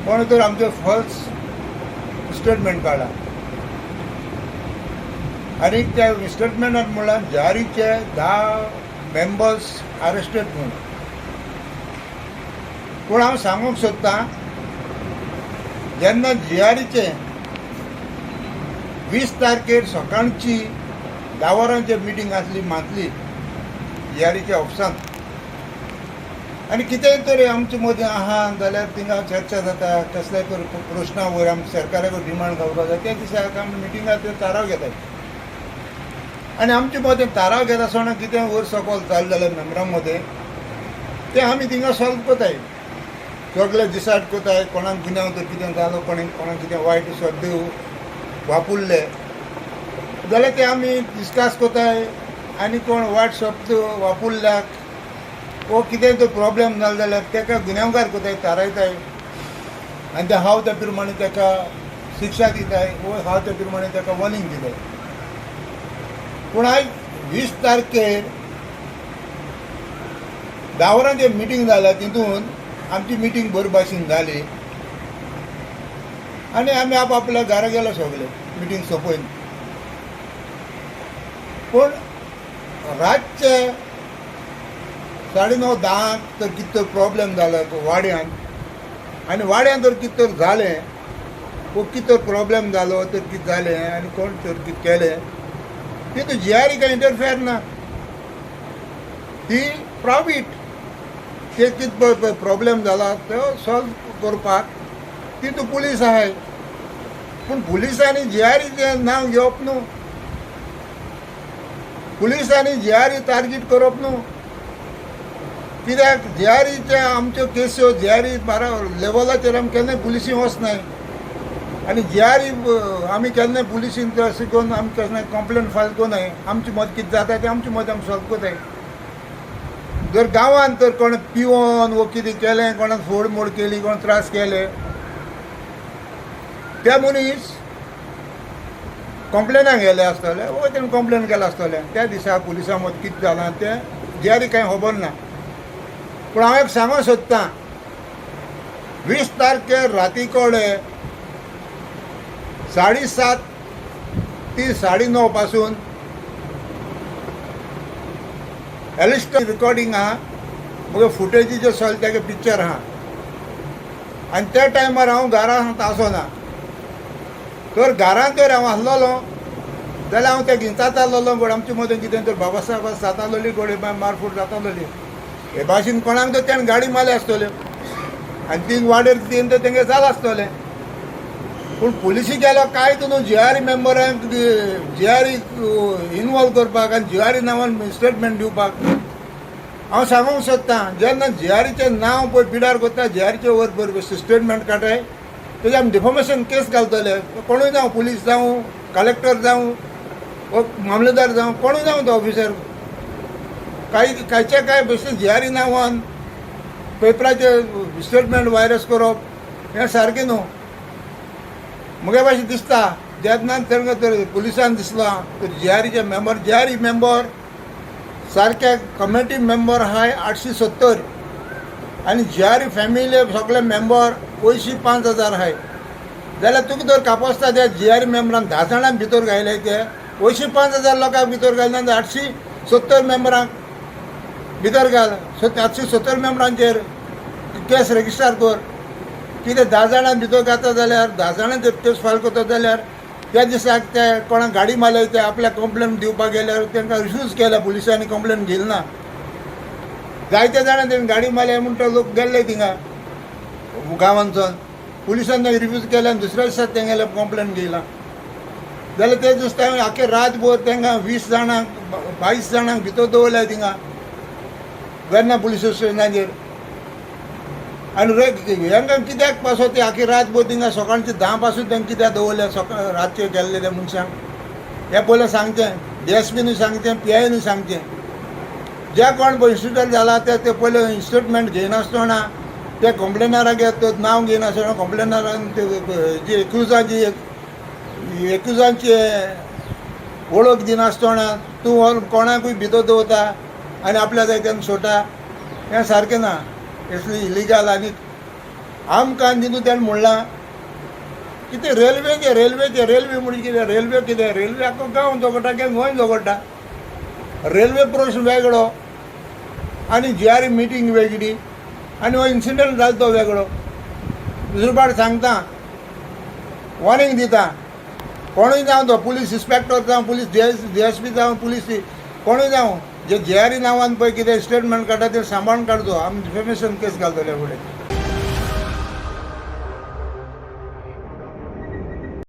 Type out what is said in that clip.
कोण तर आमचें फॉल्स स्टेटमेंट काडला आनी त्या स्टेटमेंटान म्हणल्यार जीआरईचे 10 मेंबर्स अरेस्टेड म्हणून. पूण हांव सांगूंक सोदतां, जेन्ना जीआरईचे 20 तारखेर सकाळची 10 वरांचेर मिटींग आसली मातली जीआरईच्या ऑफिसांत आनी कितेंय तरी आमचे मदीं आहा जाल्यार थिंगा चर्चा जाता, कसल्याय तर प्रश्ना वयर आमी सरकाराक डिमांड घालपाक जाय. त्या दिसाक आमी मिटिंगाक ते थाराव घेताय आनी आमचे मदें थाराव घेता आसतना कितें वयर सकयल जालें जाल्यार मेंबरां मदें तें आमी थिंगा सॉल्व करताय, सगळे डिसायड करताय कोणाक गुन्यांव तर कितें जालो, कोणाक कोणाक कितें वायट शब्द वापरले जाल्यार ते आमी डिस्कस करताय आनी कोण वायट शब्द वापरल्याक वो कितें तर प्रॉब्लेम जालो जाल्यार ताका गुन्यांवकार करताय, थारायताय आनी ते हांव त्या प्रमाणे ताका शिक्षा दिताय वो हांव त्या प्रमाणे ताका वॉर्निंग दिताय. पूण आयज 20 तारखेर 10 वरांचेर मिटींग जाल्या, तितून आमची मिटींग बरे भाशेन जाली आनी आमी आप आपल्या घरा गेले सगळे मिटींग सोंपोवन. पूण रातचे 9:30 10 तर कितें तर प्रॉब्लेम जालो वाड्यान आनी वाड्यान तर कितें तर जालें वो कितें तर प्रॉब्लेम जालो तर कितें जालें आनी कोण तर कितें केलें तितून जीआरई कांय इंटरफेयर ना, ती प्रायवेट ते कितें प्रॉब्लेम जाला तो सॉल्व करपाक तितून पुलीस आहाय. पूण पुलिसांनी जीआरईचें नांव घेवप न्हू, पुलिसांनी जीआरई टार्गेट करप न्हू, कित्याक जीआरईचे आमच्यो केस्यो जीआरई बारा लेवलाचेर आमी केन्नाय पुलिसी वचनाय आनी जीआरई आमी केन्नाय पुलिसीन अशें करून आमी केन्नाय कंप्लेन फायल करनाय. आमचें मत कितें जाता तें आमचें मत आमी सॉल्व करताय. जर गांवांत तर कोण पिवन वो कितें केलें, कोणाक फोडमोड केली, कोण त्रास केले, त्या मनीस कंप्लेनाक गेले आसतले वो तेणें कंप्लेन केलें आसतलें. त्या दिसा पुलिसां मदीं कितें जालां तें जीआरई कांय खबर ना. पूण हांव एक सांगूंक सोदतां, 20 तारखेर राती कडेन 7:30 ते 9:30 पासून एलिस्टर रिकॉर्डिंग आहा, मगे फुटेजीचे सगळे तेगे पिक्चर आहा आनी त्या टायमार हांव घरांत आसना. तर घरांत जर हांव आसलेलो जाल्यार हांव ते गिंचातालोलो गोड आमचे मदें कितें तर बाबासाहेब जातालोली गोडे मारफूट जातालोली हे भाशेन कोणाक तर तेणें गाडी मारली आसतल्यो आनी ती वाडेर कितें तर तेंगे जालां आसतलें. पूण पुलिसी गेलो काय न्हू जीआरई मेंबरांक जीआरई इनवॉल्व करपाक आनी जीआरई नांवान स्टेटमेंट दिवपाक. हांव सांगूंक सोदतां, जेन्ना जीआरईचें नांव पळय पिडार करता, जीआरईचे वयर बरें स्टेटमेंट काडटाय, तेजे आमी डिफॉमेशन केस घालतले. कोणूय जावं, पुलीस जावं, कलेक्टर जावं, वो मामलेदार जावं, कोणूय जावं तो ऑफिसर, कांय कांयचे कांय बेश्टे जीआरई नांवान पेपराचेर स्टेटमेंट वायरस करप हें सारकें न्हू. म्हगे भाशेन दिसता जेन्ना तांकां तर पुलिसान दिसलां तर जीआरईचे मेंबर, जीआरई मेंबर सारके कमिटी मेंबर आहाय 870 आनी जीआरई फॅमिली सगळे मेंबर पयशे 5000 आहाय. जाल्यार तुका तर कापसता त्या जीआरई मेंबरान 10 जाणांक भितर घायले, ते पयशे 5000 लोकांक भितर घायले, 870 मेंबरांक भितर घाल, 870 मेंबरांचेर केस रेजिस्टर कर. कितें 10 जाणां भितर घाता जाल्यार 10 जाणांचेर केस फायल करता जाल्यार त्या दिसाक ते कोणाक गाडी मारले ते आपल्याक कंप्लेन दिवपाक गेल्यार तांकां रिफ्यूज केल्या पुलिसांनी, कंप्लेन घेयली ना. जायते जाणां तेणी गाडी मारले म्हणटा लोक गेल्ले थिंगा गांवांतसून, पुलिसान तांकां रिफ्यूज केल्या आनी दुसऱ्या दिसा तेंगेले कंप्लेन घेयला. जाल्यार ते दिसता आख्खे रातभर तांकां 20 जाणांक 22 जाणांक भितर दवरल्या थिंगा वेर्ना पुलीस स्टेशनाचेर. आनी हेंकां कित्याक पासो ते आखी रातभर थिंगा सकाळचे 10 पासून तांकां कित्याक दवरल्या सकाळ रातचे गेल्ले त्या मनशांक हें पयलें सांगचें, डीएसपीनूय सांगचें, पीआयनूय सांगचें. जे कोण पळय इन्सिडंट जाला ते ते पयलें स्टेटमेंट घेयनासतना ते कंप्लेनराक नांव घेयनासतना कंप्लेनरान ते जी एक्युजाची एक्युजांची वळख दिनासतना तूं कोणाकूय भितर दवरता आनी आपल्या जाय तेन्ना सोडटा, हें सारकें ना. असली इलिगल. आनी आमकां तितून तेणें म्हणलां कितें रेल्वेचें रेल्वेचें रेल्वे म्हणजे कितें, रेल्वे कितें, रेल्वे आख्खो गांव झगडटा की गोंय झगडटा. रेल्वे प्रश्न वेगळो आनी जी आर मिटींग वेगळी आनी हो इन्सिडंट जालो तो वेगळो. दुसरे पाट सांगता, वॉर्निंग दिता, कोणूय जावं तो पुलीस इन्स्पेक्टर जावं, पुलीस डीएसपी जावं, पुलीस कोणूय जावं, जे जी आर नांवान पळय कितें स्टेटमेंट काडटा तें सांबाळून काडचो. आमी डिफेमेशन केस घालतले फुडें.